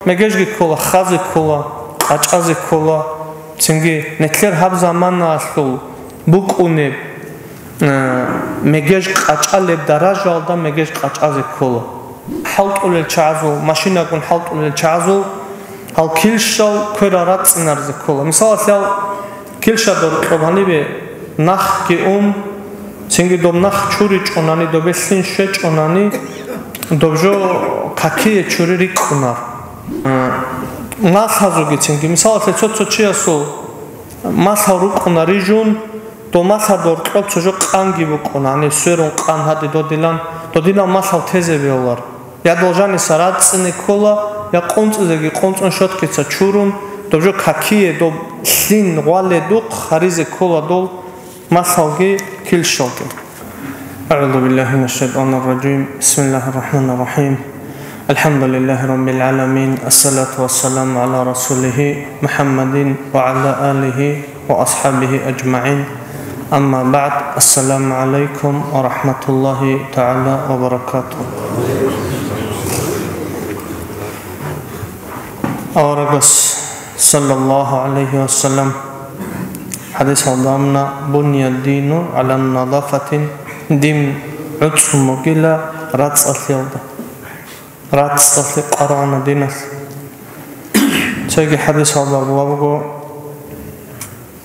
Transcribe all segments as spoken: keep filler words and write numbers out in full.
Мегежги ккола, хазе ккола, къачӀазе ккола. Цинги нилъер гьаб заманаялъул букӀунеб, э, мегеж къачӀалеб даражаялда мегеж къачӀазе ккола. ХӀалтӀулел чагӀазул, машинагун хӀалтӀулел чагӀазул гьал килщал кверал рацӀцӀинаризе ккола. Мисалалъе, гьал килща доркьоб гьанибе нахги ун, цинги доб нах чуричӀонани, добе лъим щвечӀонани, доб жо какие чури рикӀкӀунар. Малъазулги цинги, мисалалъе, цо-цо чиясул малъал рукӀуна рижун, доб малъа доркьоб цо жо къанги букӀуна, гьаниб сверун къан гьади додилан, додилан малъал тезе бегьулар. Я дол жаниса рацӀцӀине ккола, я къунцӀизеги къунцӀун щоткица чурун, доб жо какие, доб лъим гъваледухъ гьаризе ккола дол малъалги килщалги. أعوذ بالله من الشيطان الرجيم. بسم الله الرحمن الرحيم. الحمد لله رب العالمين. الصلاة والسلام على رسوله محمد وعلى آله وأصحابه أجمعين. أما بعد. السلام عليكم ورحمة الله تعالى وبركاته. Аварагас, саллаллагьу гӀалайгьи ва саллам, хӀадисалда абуна: «Бунья дину гӀала надафатин», дин гӀуцӀун бугила рацӀцӀалъиялда, рацӀцӀалъи къваригӀуна диналъ. Цоги хӀадисалда абула буго: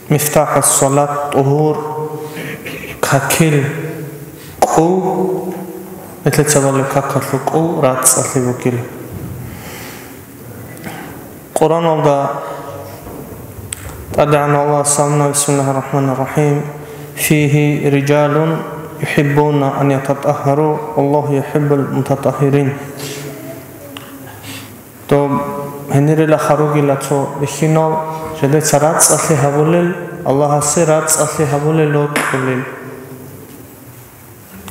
«МифтахӀу салат тӀугьур», какил кӀул, нилъеца балеб какалъул кӀул рацӀцӀалъи бугила. Къуръаналда ТӀадегӀанав Аллагьас абуна: بسم الله الرحمن الرحيم. «فيه رجال يحبون أن يتطهروا والله يحب المتطهرين». Доб гьенирила харугила цо бихьинал, жидеца рацӀцӀалъи гьабулел, Аллагьасе рацӀцӀалъи гьабулел рокьулел.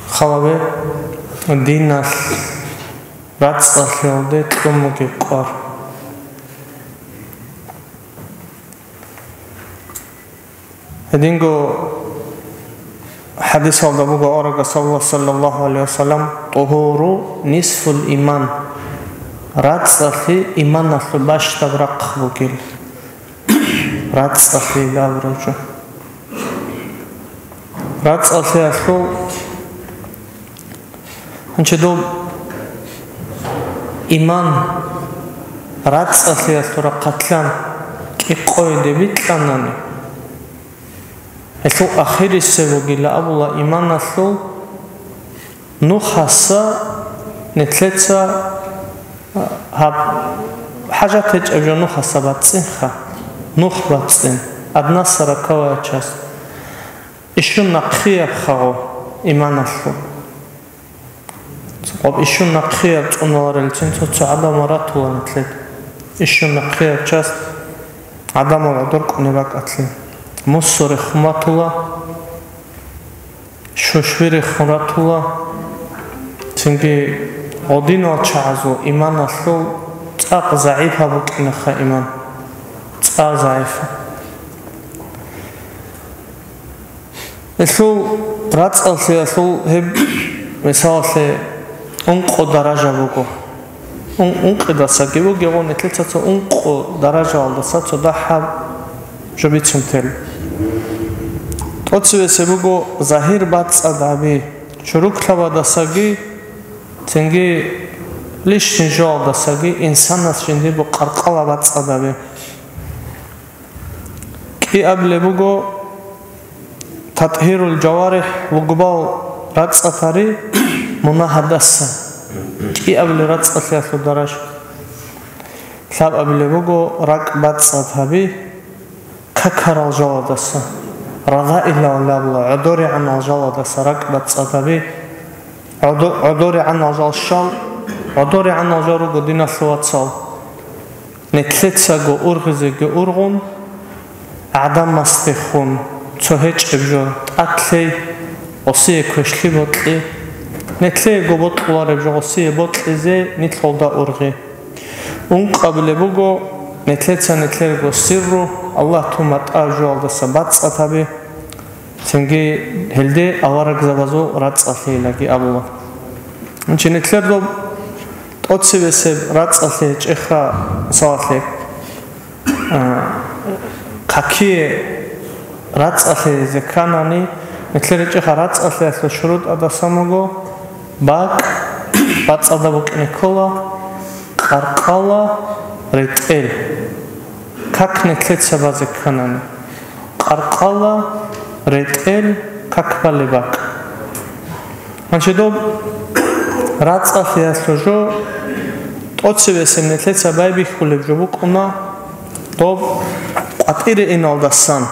Халаве диналъ рацӀцӀалъиялде кьун бугеб къвар. Гьединго хӀадисалда буго аварагас абула, саллаллагьу гӀалайгьи ва саллам: «ТӀугьуру нисфул иман», рацӀцӀалъи иманалъул бащдаб рахъ бугил. РацӀцӀалъи абураб жо. РацӀцӀалъиялъул Гьанчи доб иман рацӀцӀалъиялъул рахъалъан кӀикъоялде бикьанани, гьелъул ахирисеб бугила абула иманалъул: нухаса нилъеца гьаб хӀажат гьечӀеб жо нухаса бацӀцӀинха, нух бацӀцӀин, одна сороковая часть. Ишшун нахъияб хагъу иманалъул. Цо къаб ишшун нахъияб цӀуналарелцин цо-цо гӀадамал ратула нилъеда. Ишшун нахъияб часть гӀадамал гӀодор кӀунеб бакӀалъе. Мусо рехун ратула, щущби рехун ратула. Цинги гъодинал чагӀазул иманалъул цӀакъ загӀипаб букӀинаха иман. ЦӀакъ загӀипаб. Гьелъул рацӀцӀалъиялъул гьеб, мисалалъе, ункъо даража буго. Ун-, ункъидасаги бугеб, нилъеца цо ункъо даражаялдаса цо дагьаб жо бицун тел. ТӀоцебесеб буго загьир бацӀцӀад гьаби, чурукълъабадасаги, цинги лишний жоялдасаги инсанас жиндирго къаркъала бацӀцӀад гьаби. КӀиабилеб буго татгьирул жаварихӀ, лугбал рацӀцӀад гьари мунагьадаса. КӀиабилеб рацӀцӀалъиялъул даража. Лъабабилеб буго ракӀ бацӀцӀад гьаби какарал жаладаса. Разаилал лъабла гӀодоригӀанал жаладаса ракӀ бацӀцӀад гьаби. ГӀодо-, гӀодоригӀанал жал щал, гӀодоригӀанал жал руго, диналъул вацал. Нилъецаго ургъизеги ургъун, гӀадамасдехун цо гьечӀеб жо тӀад лъей, гъосие квешлъи бокьи. Нилъеего бокьулареб жо гъосие бокьизе нилъ гъолда ургъи. Ункъабилеб буго, нилъеца нилъерго сирру Аллагь тун батӀа жоялдаса бацӀцӀад гьаби. Цинги гьелде аварагзабазул рацӀцӀалъиялъеги абула. Гьанчи нилъер доб ТӀоцебесеб рацӀцӀалъи гьечӀеха, мисалалъе, а, какие рацӀцӀалъи гьезе кканани, нилъер гьечӀеха рацӀцӀалъиялъул шурутӀ гьадасан буго: бакӀ, бацӀцӀалда букӀине ккола, къаркъала, ретӀел. Как нилъеца базе кканани: къаркъала, ретӀел, как балеб бакӀ. Гьанже доб рацӀцӀалъиялъул жо тӀоцебесеб нилъеца байбихьулеб жо букӀуна доб къватӀире иналдасан,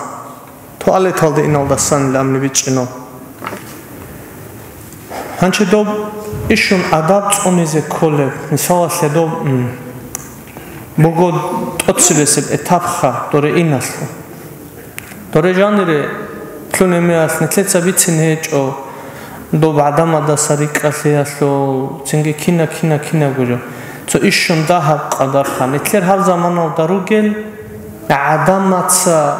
туалеталде иналдасанилан абни бичӀчӀинав. Гьанже доб ишун адаб цӀунизе кколеб, мисалалъе, доб, м, буго тӀоцебесеб этапха доре иналъул. Доре жанире лъугьунеб мехалъ нилъеца бицине гьечӀо доб гӀадамадаса рикӀкӀалъиялъул, цинги кина, кина, кинабго жо. Цо ишун дагьаб къадарха. Нилъер гьаб заманалда ругел гӀадамаца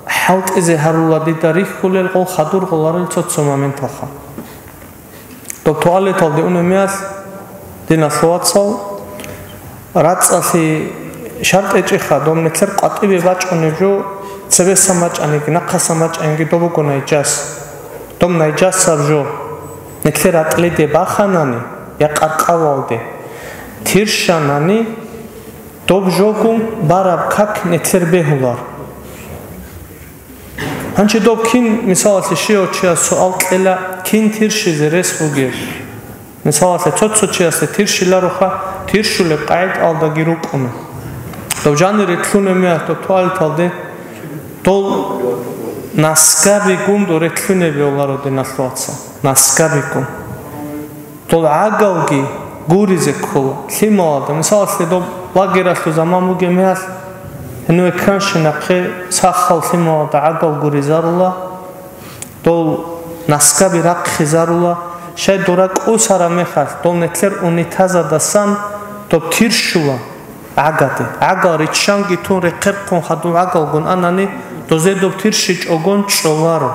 хӀалтӀизе гьарула дида рихьулел, гъол хадур гъоларел цо-цо моменталха. Доб туалеталде унеб мехалъ, диналъул вацал, рацӀцӀалъи шартӀ гьечӀеха, доб нилъер къватӀибе бачӀунеб жо цебеса бачӀаниги, нахъаса бачӀаниги, доб буго найжас. Доб найжасаб жо нилъер ратӀлиде баханани я къаркъалалде тирщанани, доб жогун бараб как нилъер бегьулар. Гьанже доб кин, мисалалъе, щивав чияс суал кьела, кин тирщизе рес бугеб? Мисалалъе, цо-цо чиясда тирщилароха, тирщулеб къагӀидаялдаги рукӀуна. Доб жанире лъугьунеб мехалъ доб туалеталде, дол наскабигун доре лъугьунеб бегьуларо, диналъул вацал, наскабигун. Дол гӀагалги гуризе ккола лъималазда. Мисалалъе, доб лагералъул заман бугеб мехалъ, гьениве кканщинахъе сахал лъималазда гӀагал гуризарула, дол наскаби рахъизарула, щай дора кӀусараб мехалъ, дол нилъер унитазадасан доб тирщула. ГӀагаде. ГӀагал риччанги тун рехъерхъун хадуб гӀагалгун анани, дозе доб тирщичӀогон чӀоларо.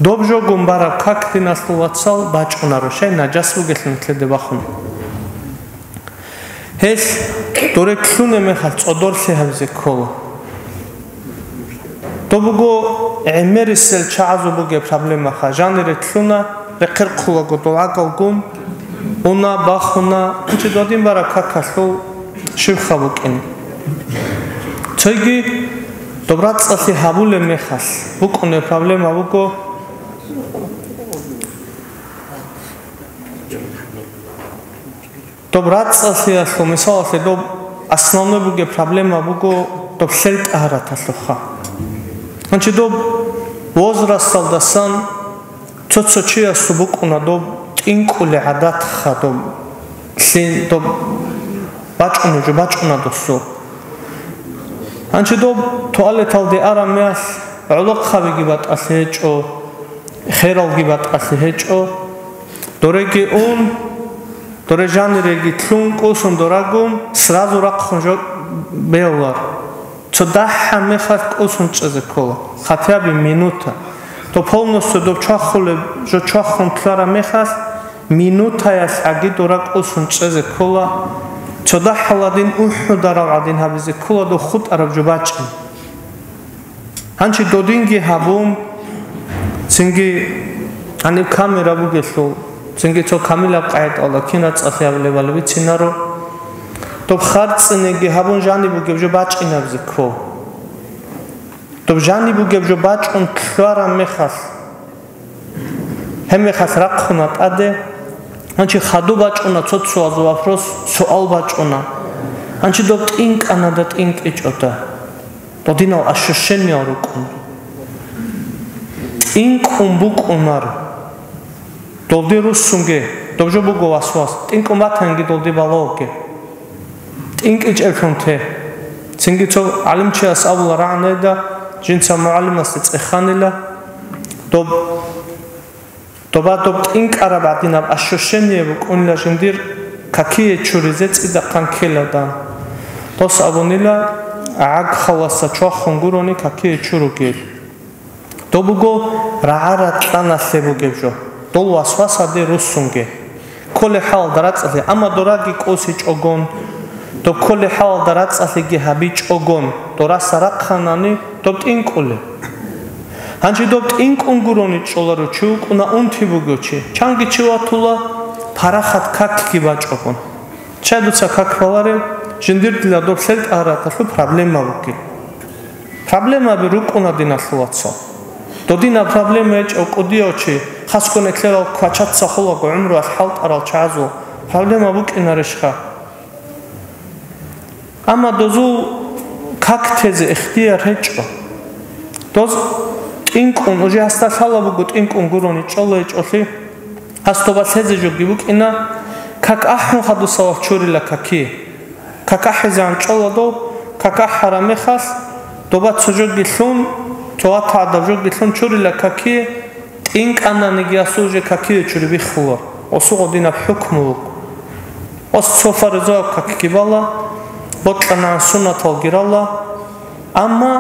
Доб жогун бараб как, диналъул вацал, бачӀунаро, щай нажас бугелъул нилъеде бахун. Гьелъ доре лъугьунеб мехалъ цӀодорлъи гьабизе ккола. Доб буго гӀемерисел чагӀазул бугеб проблемаха. Жанире лъугьуна, рехъерхъулаго дол гӀагалгун, уна, бахуна, гьанже додин бараб какалъул щибха букӀин. Цоги доб рацӀцӀалъи гьабулеб мехалъ букӀунеб проблема буго. Доб рацӀцӀалъиялъул, мисалалъе, доб основной бугеб проблема буго доб лъел тӀагьараталъулха. Гьанже доб возрасталдасан цо-цо чиясул букӀуна доб тӀинкӀулеб гӀадатха, доб лъи-, доб бачӀунеб жо бачӀуна досул. Гьанже доб туалеталде араб мехалъ гӀолохъабиги батӀалъи гьечӀо, хералги батӀалъи гьечӀо. Дореги ун, доре жаниреги лъун, кӀусун дорагун, сразу рахъун жо бегьулар. Цо дагьаб мехалъ кӀусун чӀезе ккола, хотя бы минута. То полностью доб чвахулеб жо чвахун ккараб мехалъ, минутаялъ гӀаги дора кӀусун чӀезе ккола. Цо дагьаб гӀадин, ухӀудараб гӀадин гьабизе ккола доб хутӀараб жо бачӀин. Гьанже додинги гьабун, цинги гьаниб камера бугелъул, цинги цо камилаб къагӀидаялда кин рацӀцӀалъи гьабулебали бицинаро. Доб харцӀинеги гьабун жаниб бугеб жо бачӀинабизе ккола. Доб жаниб бугеб жо бачӀун ккараб мехалъ, гьеб мехалъ рахъуна тӀаде. Гьанже хадуб бачӀуна цо-цоязул вопрос, суал бачӀуна. Гьанже доб тӀинкӀанада тӀинкӀичӀода. Додинал ощущение рукӀун. ТӀинкӀун букӀунар. Долде руссунге, доб жо буго васвас. ТӀинкӀун батанги долде балагьуге. ТӀинкӀичӀеблъун те. Цинги цо гӀалимчияс абула рагӀанайда, жинца мугӀалимасде цӀеханила, доб Доба доб тӀинкӀараб гӀадинаб ощущение букӀунила жиндир какие чуризе цӀидахъан ккеладан. Дос абунила, гӀаг халаса чвахун гурони какие чуругел. Доб буго рагӀа-ракьаналъе бугеб жо, дол васвасаде руссунге. Кколеб хӀалалда рацӀцӀалъи, амма дораги кӀосичӀогон, доб кколеб хӀалалда рацӀцӀалъиги гьабичӀогон, дораса рахъанани доб тӀинкӀулеб. Гьанже доб тӀинкӀун гурони чӀоларо чи вукӀуна унти бугев чи, чанги чи ватула парахат какги бачӀогон. Щай дуца как баларев, жиндир дила доб лъел тӀагьараталъул проблема бугеб. Проблемаби рукӀуна, диналъул вацал. Додинаб проблема гьечӀев кӀудияв чи, хасго нилъерал квачаца холаго гӀумруялъ хӀалтӀарал чагӀазул проблема букӀинарищха? Амма дозул как тезе ихтияр гьечӀо. Доз тӀинкӀун, уже гьасда лъала буго тӀинкӀун гурони чӀола гьечӀолъи. Гьас доба лъезе жоги букӀина, как ахӀун хадусалъ чурила каки. Как ахӀизегӀан чӀола дов, как ахӀараб мехалъ, доба цо жоги лъун, цо ватагӀадаб жоги лъун чурила каки, тӀинкӀананиги гьасул же какие чури биххула, осуго динаб хӀукму буго. Ос цо фаризаяб какги бала, бокьанагӀан суннаталги рала, Амма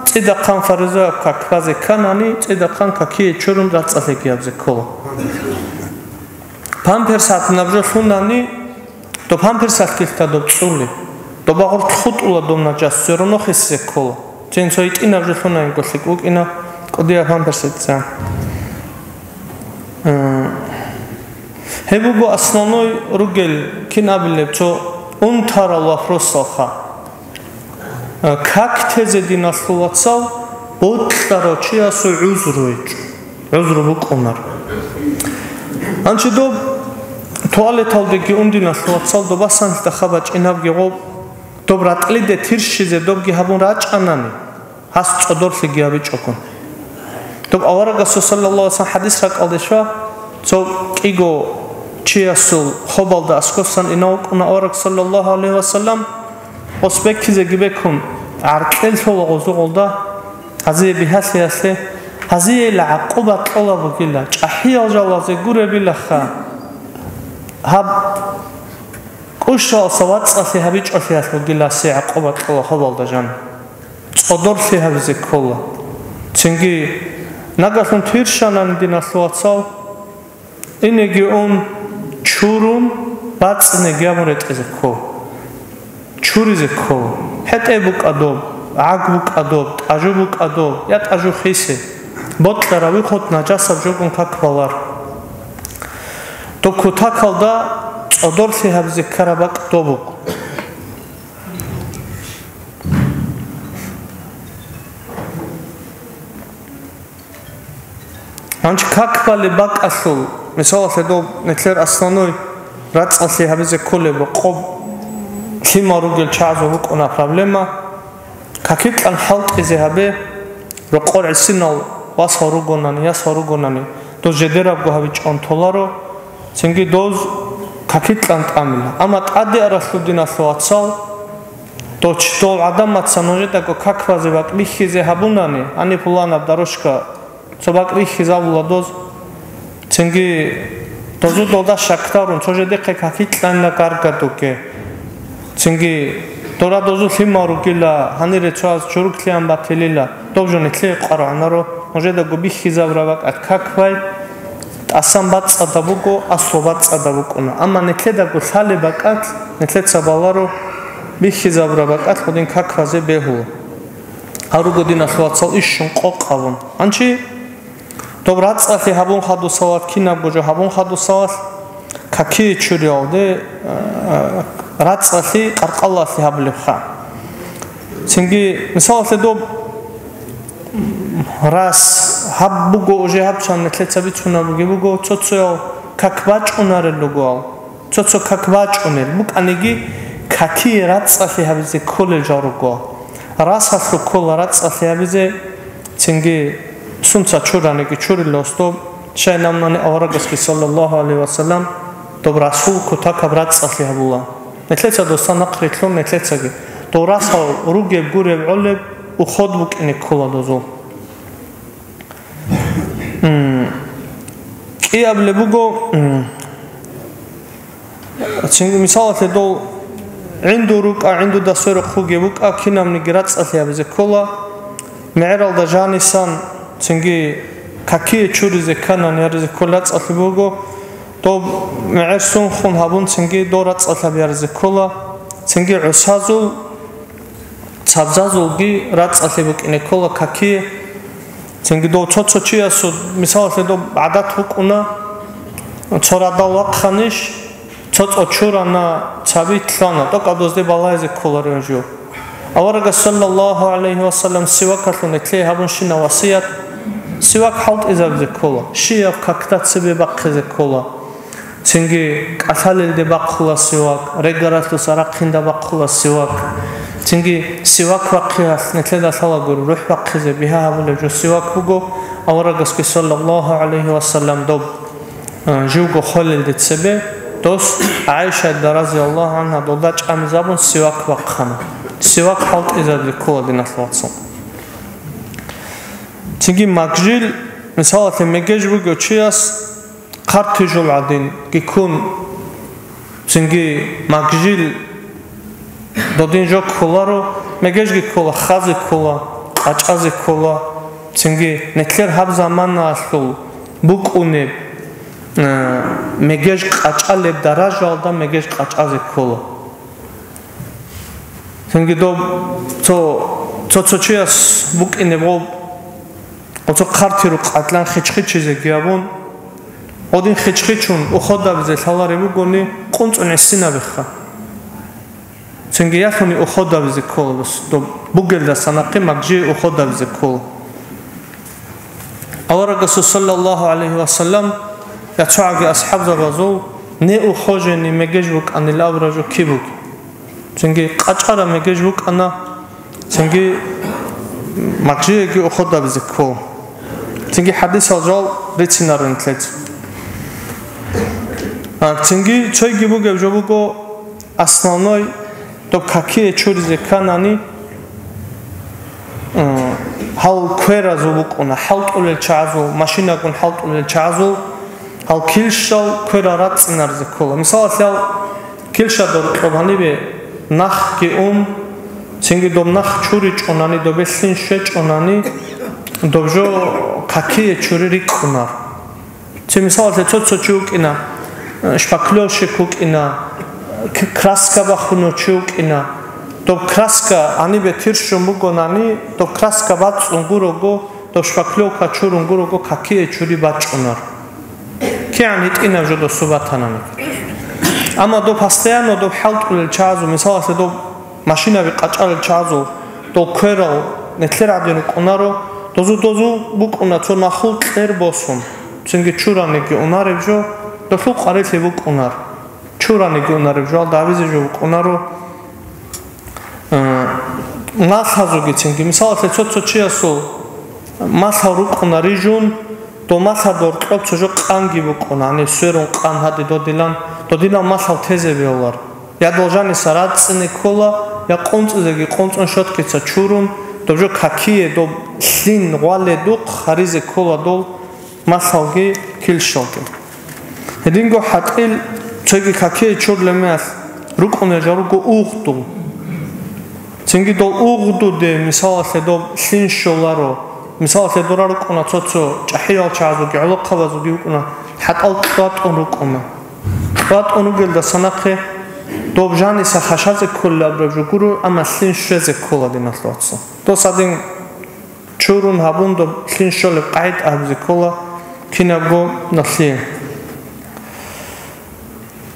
цӀидахъан фаризаяб как базе кканани, цӀидахъан какие чурун рацӀцӀалъиги гьабизе ккола. Памперс гьатӀинаб жо лъунани, доб памперсалъ гилъа доб цӀули, доба гъоркь хутӀула доб нажас, всё равно хисизе ккола. Цин цо гьитӀинаб жо лъунани лъикӀ букӀина, кӀудияб памперс гьитӀизегӀан. Э, гьеб буго основной ругел, кин абилеб, цо унтарал вопросалха. Как тезе, диналъул вацал, бокьарав чиясул гӀузру гьечӀо, гӀузру букӀунар. Гьанчи доб туалеталдеги ун, диналъул вацал, добасан дахъа бачӀинабги гъоб, доб ратӀлиде тирщизе добги гьабун рачӀанани, гьас цӀодорлъиги гьабичӀогун. Доб аварагасул саллаллагьу гӀалайгьи вассалам хӀадис ракӀалде щва, цо кӀиго чиясул хобалда аскосан инав вукӀуна авараг саллаллагьу гӀалайгьи вассалам, Ос беккизеги бекун, гӀаркьел лъола гъозугъалда, гьазие бигьалъиялъе, гьазиейила гӀакъуба кьола бугила, чӀахӀиял жалазе гуребилаха. Гьаб кӀущалса вацӀцӀалъи гьабичӀолъиялъ бугила гьасие гӀакъуба кьола хобалда жан. ЦӀодорлъи гьабизе ккола. Цинги нагагьлъун тирщанани, диналъул вацал, Инеги ун, чурун, бацӀцӀинеги гьабун ретӀизе ккол. Чуризе ккол. ХӀетӀе букӀа доб, гӀаг букӀа доб, тӀажу букӀа доб, я тӀажу хисе. Бокьарав выход нажасаб жогун как балар. Доб кутакалда цӀодорлъи гьабизе ккараб бакӀ доб букӀ. Гьанчи как балеб бакӀалъул, мисалалъе, доб нилъер основной рацӀцӀалъи гьабизе кколеб къоб лъимал ругел чагӀазул букӀуна проблема. Какикьан хӀалтӀизе гьабе, рокъор гӀисинал васал ругонани, ясал ругонани, доз жедерабго гьабичӀон толаро, цинги доз какикьан тӀамила. Амма тӀаде аралъул, диналъул вацал, Дов чи-, дов гӀадамаца нужедаго как базе бакӀ бихьизе гьабунани, гьаниб пуланаб дарошка цо бакӀ бихьизабула доз, цинги дозу долда щакдарун, цо жедехъе какикьанила гаргадуге. Цинги дора дозу лъимал ругила, гьанире цояз чуруклъиан батилила, дов жо нилъее къварагӀунаро, нужедаго бихьизабура бакӀат как бай, ТӀасан бацӀцӀадаб буго, аслу бацӀцӀадаб букӀуна. Амма нилъедаго лъалеб бакӀалъ, нилъеца баларо бихьизабураб бакӀалъ гьудин как базе бегьула. Гьаруго, диналъул вацал, ишшун къокъ гьабун. Гьанчи доб рацӀцӀалъи гьабун хадусалат, кинабго жо гьабун хадусалат, какие чуриялде, а, рацӀцӀалъи къаркъалалъе гьабулебха. Цинги, мисалалъе, доб Рас, гьаб буго, уже гьаб чан нилъеца бицунаб буги буго, цо-цоял как бачӀунарел ругоал, цо-цо как бачӀунел букӀаниги, какие рацӀцӀалъи гьабизе кколел жал ругоал. Расалъул ккола рацӀцӀалъи гьабизе, цинги сунца чураниги чурилла устоб, шайнамнани аварагасги, саллаллагьу гӀалайгьи вассалам, доб расул кутакаб рацӀцӀалъи гьабула. Нилъеца доса нахърилълъун нилъецаги. Дов расал ругеб, гуреб, гӀолеб уход букӀине ккола дозул. М, кӀиабилеб буго, м, цин-, мисалалъе, дол гӀинду рукӀа, гӀиндуда сверухъ вугеб букӀа, кинабниги рацӀцӀалъи гьабизе ккола, мегӀералда жанисан, цинги какие чуризе кканани гьаризе ккола рацӀцӀалъи буго, Доб мегӀер сунхун гьабун, цинги доб рацӀцӀалъи гьабизе ккола, цинги гӀусазул, цабзазулги рацӀцӀалъи букӀине ккола какие. Цинги доб цо-цо чиясул, мисалалъе, доб гӀадат букӀуна, цо радал вахъанищ, цо цӀо чурана, цаби лъана, тӀокӀаб дозде балагьизе кколарев жо. Аварагас, саллаллагьу гӀалайгьи ва саллам, сивакалъун гьетлъи гьабунщинав васият, сивак хӀалтӀизабизе ккола, щибаб какда цебе бахъизе ккола. Цинги кӀалъалелде бахъула сивак, регаралъуса рахъинда бахъула сивак. Цинги сивак бахъиялъ нилъеда лъалагури рухӀ бахъизе бигьа гьабулеб жо сивак буго, аварагасги, саллаллагьу гӀалайгьи ва саллам, доб, а, живго холелде цебе дос ГӀайшаялда, разияллагьу гӀангьа, долда чӀамизабун сивак бахъана. Сивак хӀалтӀизабизе ккола, диналъ вацал. Цинги магжил, мисалалъе, мегеж бугев чияс, хъарти жол гӀадин гиккун, цинги магжил додин жо кколаро, мегежги ккола, хазе ккола, къачӀазе ккола, цинги нилъер гьаб заманаялъул букӀунеб, э, мегеж къачӀалеб даражаялда мегеж къачӀазе ккола. Цинги доб цо, цо-цо чияс букӀине буго, оцо хъарти рукъалъан хичхичизеги абун, гьодин хичхичун уходабизе лъалареб бугони, къунцӀун гӀисинабиха. Цинги ялъуни уходабизе ккола, доб бугелдаса нахъе магжие уходабизе ккола. Аварагасул, саллаллагьу гӀалайгьи ва саллам, я цогӀаги асхӀабзабазул не ухожени мегеж букӀанила абураб жо киб бугеб? Цинги къачӀараб мегеж букӀана, цинги магжиеги уходабизе ккола. Цинги хӀадисал жал рицинарин лъеца. А, цинги цойги бугеб жо буго, основной, доб какие чуризе кканани, м, гьал кверазул букӀуна, хӀалтӀулел чагӀазул, машинагун хӀалтӀулел чагӀазул, гьал килщал кверал рацӀцӀинаризе ккола. Мисалалъе, гьал килща доркьоб гьанибе нахги ун, цинги доб нах чуричӀонани, добе лъим щвечӀонани, доб жо какие чури рикӀкӀунар. Цо мисалалъе, цо-цо чи вукӀина, э, шпаклёвщик вукӀина, к-, краска бахунев чи вукӀина. Доб краска гьанибе тирщун бугонани, доб краска бацӀцӀун гурого, доб шпаклёвка чурун гурого, какие чури бачӀунар. КигӀан гьитӀинаб жо досу батанани. Амма доб постоянно доб хӀалтӀулел чагӀазул, мисалалъе, доб машинаби къачӀарал чагӀазул, дол кверал нилъер гӀадин рукӀунаро, дозу-дозу букӀуна цо нахул кьер босун, цинги чураниги унареб жо, долъул къварилъи букӀунар, чураниги унареб жо, алда гьабизе жо букӀунаро. Э, малъазулги цинги, мисалалъе, цо-цо чиясул малъал рукӀуна рижун, дол малъа доркьоб цо жо къанги букӀуна, гьаниб сверун къан гьади додилан, додилан малъал тезе бегьулар. Я дол жаниса рацӀцӀине ккола, я къунцӀизеги къунцӀун щоткица чурун, доб жо какие, доб лъин гъваледухъ гьаризе ккола дол малъалги килщалги. Гьединго хӀатӀил цоги какие чурлемелъ рукӀунел жо руго угъду. Цинги дол угъдуде, мисалалъе, доб лъин щоларо. Мисалалъе, дора рукӀуна цо-цо чӀахӀиял чагӀазулги гӀолохъабазулги вукӀуна, хӀатӀал кьватӀун рукӀуна. КьватӀун ругелдаса нахъе доб жаниса хашазе кколел абураб жо гуро, амма лъим щвезе ккола, диналъ вацал. Дос гьадин чурун гьабун доб лъим щолеб къагӀида гьабизе ккола кинабго нахъе.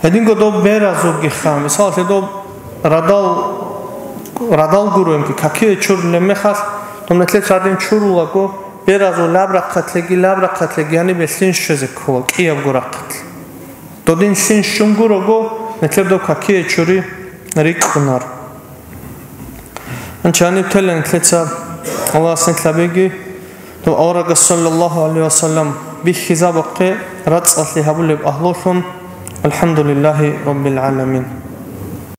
Гьединго доб беразулгиха, мисалалъе, доб радал, радал гуроинги, какие чурулеб мехалъ, доб нилъеца гьадин чурулаго, беразул лаб рахъалъеги, лаб рахъалъеги гьанибе лъим щвезе ккола, кӀиябго рахъалъ. Додин лъим щун гурого, нилъер доб какие чури рикӀкӀунар. Гьанчи гьаниб тела нилъеца Аллагьас нилъ гьабеги, доб аварагас, саллаллагьу гӀалайгьи ва саллам, бихьизабухъе рацӀцӀалъи гьабулеб агьлулъун. АлхӀамдулиллагьи раббил гӀаламин.